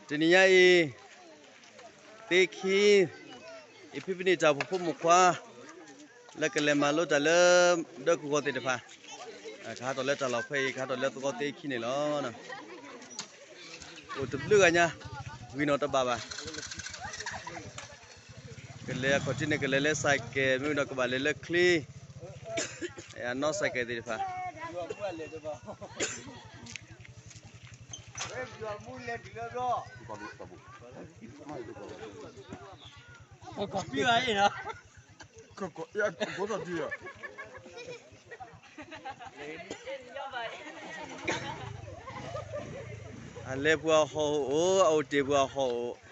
တနံၤညါအံၤ သ့ခံ အံၤဖံဖံန့ၣ် တၢ်အိၣ်ဖှိၣ်ဖိမုၣ်ခွါ လၢကလဲၤမၤလိတၢ်လၢ ဒၢကဝီၤသ့ၣ်တဖၣ် ကဟးထီၣ်လၢတၢ်လီၢ်ဖဲအံၤ ကဟးထီၣ်လၢသဝီသ့ခံန့ၣ်လီၤ. အိၣ်တဘျုးဂၤညါ ဂံၢ်နီၣ်တဘၣ်ဘၣ်. ကလဲၤအခီၣ်ထံးန့ၣ် ကလဲၤလၢ cycle မ့ၢ်ဒီးကဘၣ်လဲၤလၢချံ အနီၢ် cycle သ့ၣ်တဖၣ် အလဲၤပှၤဟီၣ်အိၣ် အအိၣ်တ့ၢ်ပှၤဟီၣ်အိၣ်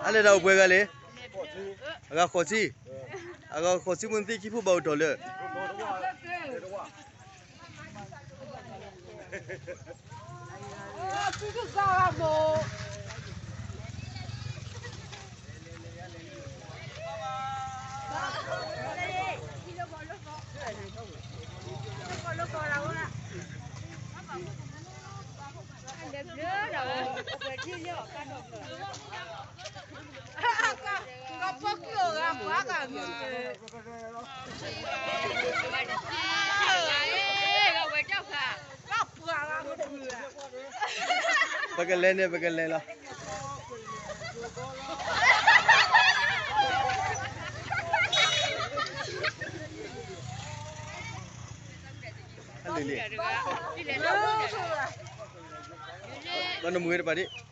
အလဲၤတၢ်အိၣ်ပှဲၤဂၤလဲၣ်, အဂၤဃိးဆံ, အဂၤဃိးဆံမ့ၢ်သ့ခံဖိဘၣ်အိၣ်တီၢ်လၢ ပကလဲၤန့ၣ် ပကလဲၤလီၤ. လၢနမုၢ်ဂ့ၤတပၤဒံး